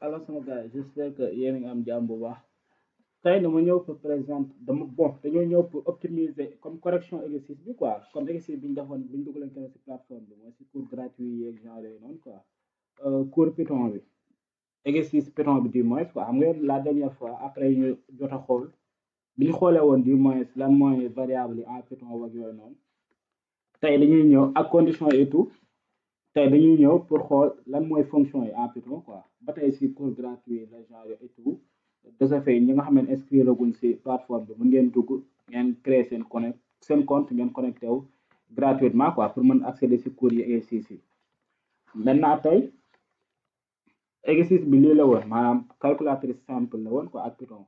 alors sama gars yi j'espère que yéen a ngi am jàmm bu baax tey dama ñëw pour par exemple dama bon dañoo ñëw pour optimiser comme correction exercice bi quoi comme exercice bi ñu defoon bi ñu dugaloon kenn si plateforme bi mooy si cours gratuit yeeg genre yooyu noonu quoi cours Python bi exercice Python bi du moins quoi xam nga la dernière fois après ñu jot a xool bi ñu xoolee woon du moins lan mooy variable yi en Python ak yooyu noonu tey dañuy ñëw ak condition et tout tey dañuy ñëw pour xool lan mooy fonction yi en Python quoi ba tey si cours gratuit la genre et tout de ce fait ñi nga xam ne inscrire guñ si plateforme bi mën ngeen dugg ngeen créer seen compte ngeen connecté wu gratuitement quoi pour mën accéder si cours yi exercice yi maintenant tey exercice bi lii la woon maanaam calculatrice simple la woon quoi ak Python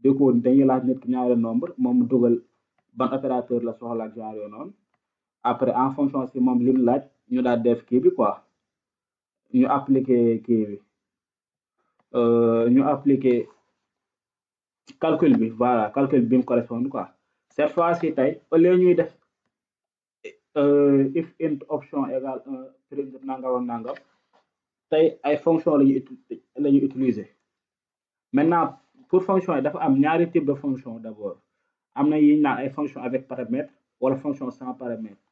du coup dañuy laaj nit ki ñaari nombre moom mu dugal ban opérateur la soxla ak genre yooyu noonu après en fonction si moom lim laaj ñu daal def kii bi quoi ñu appliquer kii bi ñu appliquer calcul bi voilà calcul bi mu correspond quoi cette fois-ci tey au lieu ñuy def if int option égale 1 print nangam ak nangam tey ay fonction la ñuy utiliser maintenant pour fonction yi dafa am ñaari type de fonction d'abord am na yi ñu naan ay fonction avec paramètre wala fonction sans paramètre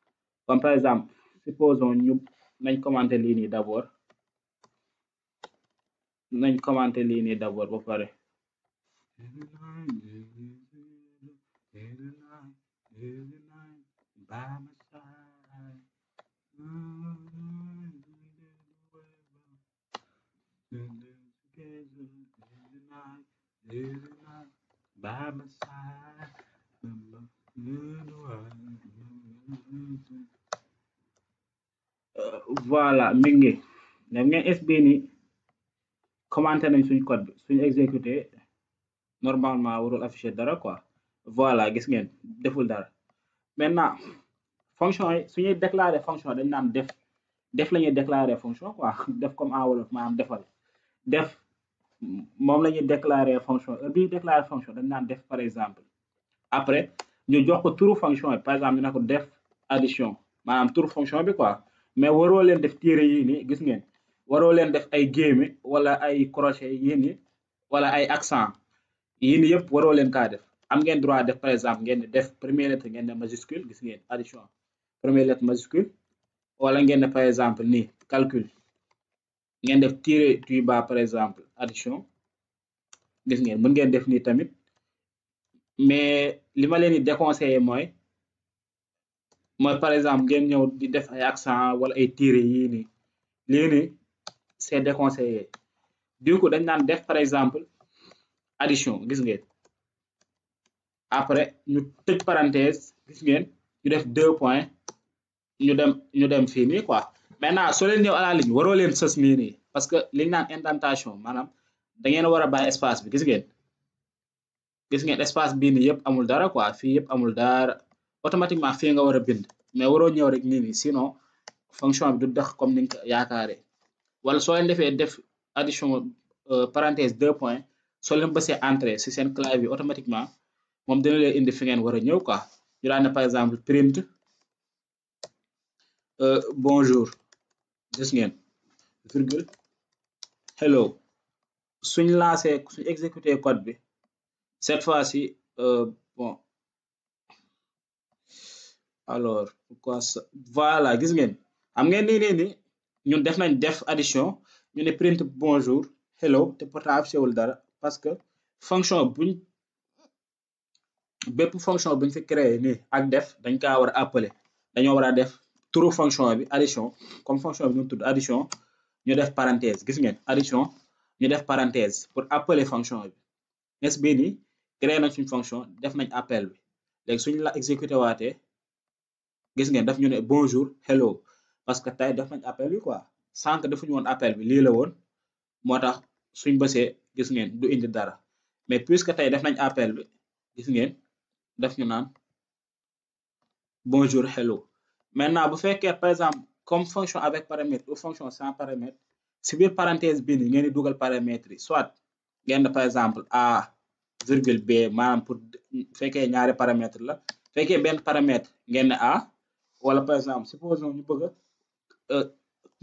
comme par exemple supposons ñu nañ commenter lii nii d'abord ba pare voilà mi ngi daf ngeen SB ni commenté nañ suñ code bi suñ exécuté normalement warul afficher dara quoi voilà gis ngeen deful dara maintenant fonction yi suñuy déclarer fonction dañ naan def la ñuy déclarer fonction quoi def comme en wolof maanaam defal def moom la ñuy déclarer fonction bi ñuy déclarer fonction dañ naan def par exemple après ñu jox ko turu fonction bi par exemple ñu ne ko def addition maanaam turu fonction bi quoi mais waroo leen def tiret yii nii gis ngeen waroo leen def ay guillemets wala ay crochet yii nii wala ay accent yii nii yëpp waroo leen kaa def am ngeen droit def par exemple ngeen def première lettre ngeen ne majuscule gis ngeen addition première lettre majuscule wala ngeen ne par exemple nii calcul ngeen def tiret du bas par exemple addition gis ngeen mën ngeen def nii tamit mais li ma leen di déconseiller mooy par exemple ngeen ñëw di def ay accent wala ay tiret yii nii lii nii c'est déconseillé du coup dañ naan def par exemple addition gis ngeen après ñu tëj parenthèse gis ngeen ñu def 2 points ñu dem fii nii quoi maintenant soo leen ñëw à la ligne waroo leen sës nii nii parce que liñ naan indentation maanaam da ngeen war a bàyyi espace bi gis ngeen espace bii nii yëpp amul dara quoi fii yëpp amul dara automatiquement fii nga war a bind mais waroo ñëw rek nii nii sinon fonction bi du dox comme ni nga ko yaakaaree wala soo leen defee def addition parenthèse 2 points soo leen bësee entrée si seen clavier automatiquement moom dina leen indi fi ngeen war a ñëw quoi ñu daan ne par exemple print bonjour gis ngeen virgule hello suñ lancé suñ exécuté code bi cette fois-ci bon alors pourquoi ça voilà gis ngeen xam ngeen nii ñun def nañ def addition ñu ne print bonjour hello te pourtant affiché wul dara parce que fonction bépp fonction buñ fi créé nii ak def dañ kaa war a appeler dañoo war a def turu fonction bi addition comme fonction bi ñu tudd addition ñu def parenthèse gis ngeen addition ñu def parenthèse pour appeler fonction bi nes bii nii créé nañ suñ fonction def nañ appel bi léegi suñ la exécuté waatee gis ngeen daf ñu ne bonjour hello parce que tey def nañ appel bi quoi sànq defuñu woon appel bi lii la woon moo tax suñ bësee gis ngeen du indi dara mais puisque tey def nañ appel bi gis ngeen daf ñu naan bonjour hello maintenant bu fekkee par exemple comme fonction avec paramètre ou fonction sans paramètre si biir parenthèse bii nii ngeen di dugal paramètres yi soit ngeen par exemple a virgule b maanaam pour fekkee ñaari paramètre la fekkee benn paramètre ngeen ne a wala par exemple supposons ñu bëgg a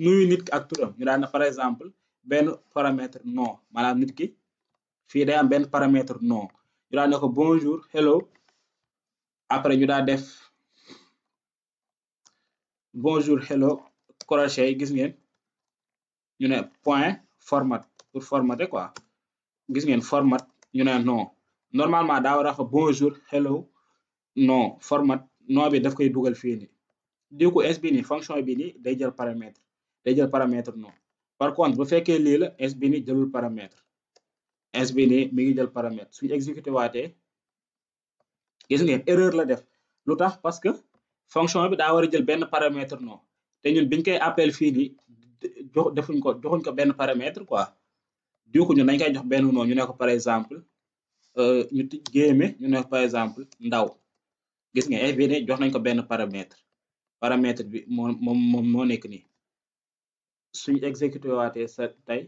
nuyu nit ak turam ñu daan ne par exemple benn paramètre non maanaam nit ki fii day am benn paramètre non ñu daal ne ko bonjour hello après ñu daal def bonjour hello crochet yi gis ngeen ñu ne point format pour formater quoi gis ngeen format ñu ne non normalement daa war a wax bonjour hello non format non bi daf koy dugal fii nii du coup s bi nii fonction bi nii day jël paramètre non par contre bu fekkee lii la s bi nii jëlul paramètre s bi nii mi ngi jël paramètre suñu exécuté waatee gis ngeen erreur la def lu tax parce que fonction bi daa war a jël benn paramètre non te ñun biñ koy appel fii nii joxuñ ko benn paramètre quoi du coup ñun dañ koy jox benn non ñu ne ko par exemple ñu tij géeme ñu ne ko par exemple ndaw gis nga s bi nii jox nañ ko benn paramètre bi moo nekk nii suñu exécuté waatee sa tey